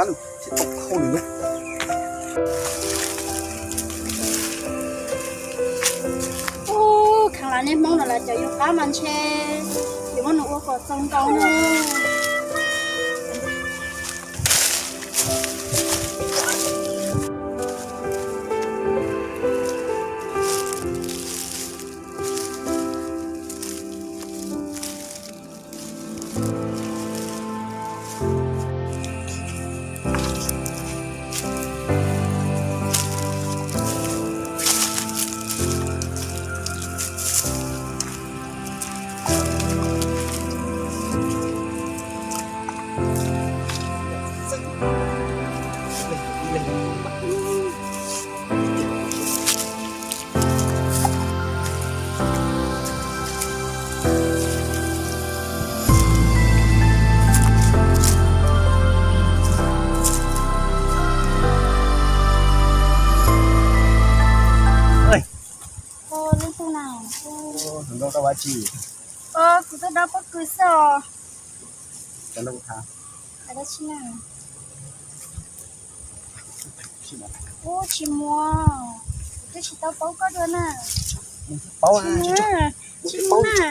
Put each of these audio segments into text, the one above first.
Ub, kheev lam niaj Hmoob no los cov yug qab mas ntshe yuav muab nws ua kom txaus nkaus na. Ua, leej twg na? Ua, hnub no koj ua dab tsi? Ua, kuv tuaj dob pob kws xwb os. Koj nrog kuv tham. Ua dab tsi na? Ua, tsis muaj, kuv twb tsis tau paub koj dua na. Paub, tsis muaj, tsis muaj na.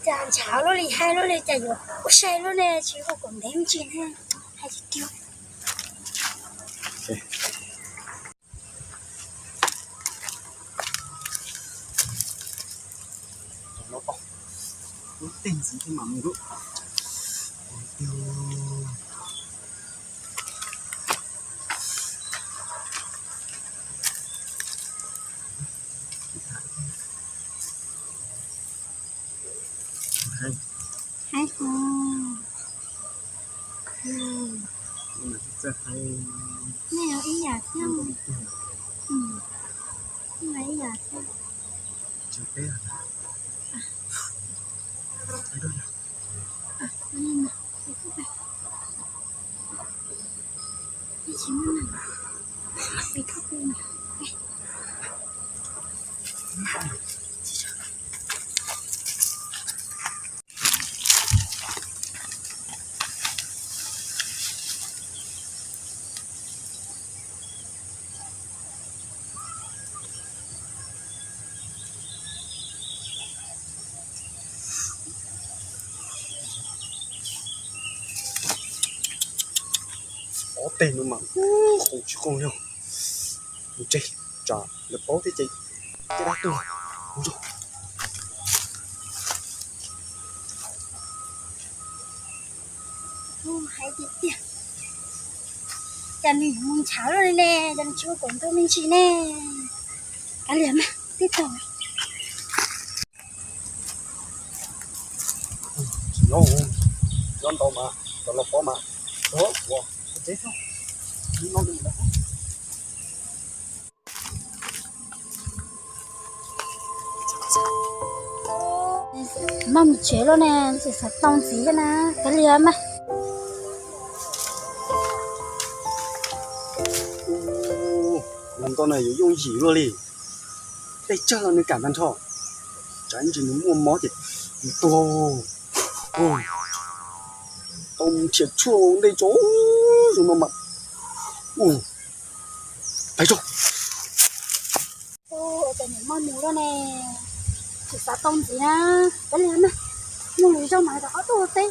Cas ntshav luaj li, hais luaj li, cas yuav ua sai luaj ne, tsis ua kom ntev me ntsis ne, hais tiag tiag. Lub teg ntxiv thiab mas mus lub. Hais ho. Nej ib yam thiab. Ib yam thiab. Ob teg no mas qus tsis qus li. Mus tseg, tsam lawv paub thiab ces caj dab tuag. Hais tiag tiag, cas nws mus ntshav luaj li ne, cas nws tsis ua kom ntuj me ntsis ne. Kav liam mas, tib tug. Tsis nyob, nyob ntau mas cov laus paub mas. Ua, ua teb xwb. Maj mus tsev lawm ne, tsis xav tau ntxiv thiab na, kav liam mas. Ua ntau na yuav yooj yim luaj li. Tej tsawg los nws kam tag nrho. Tsam ntsis nws muaj mob ces nws tuag. Tau nrhiav tshuaj ntej tso, zoo no mas. Pais tso. Ua cas niam maj mus lawm ne, tsis xav tau ntxiv na, kav liam mas, mus lwm zaug mas rov qab tuaj ua teb.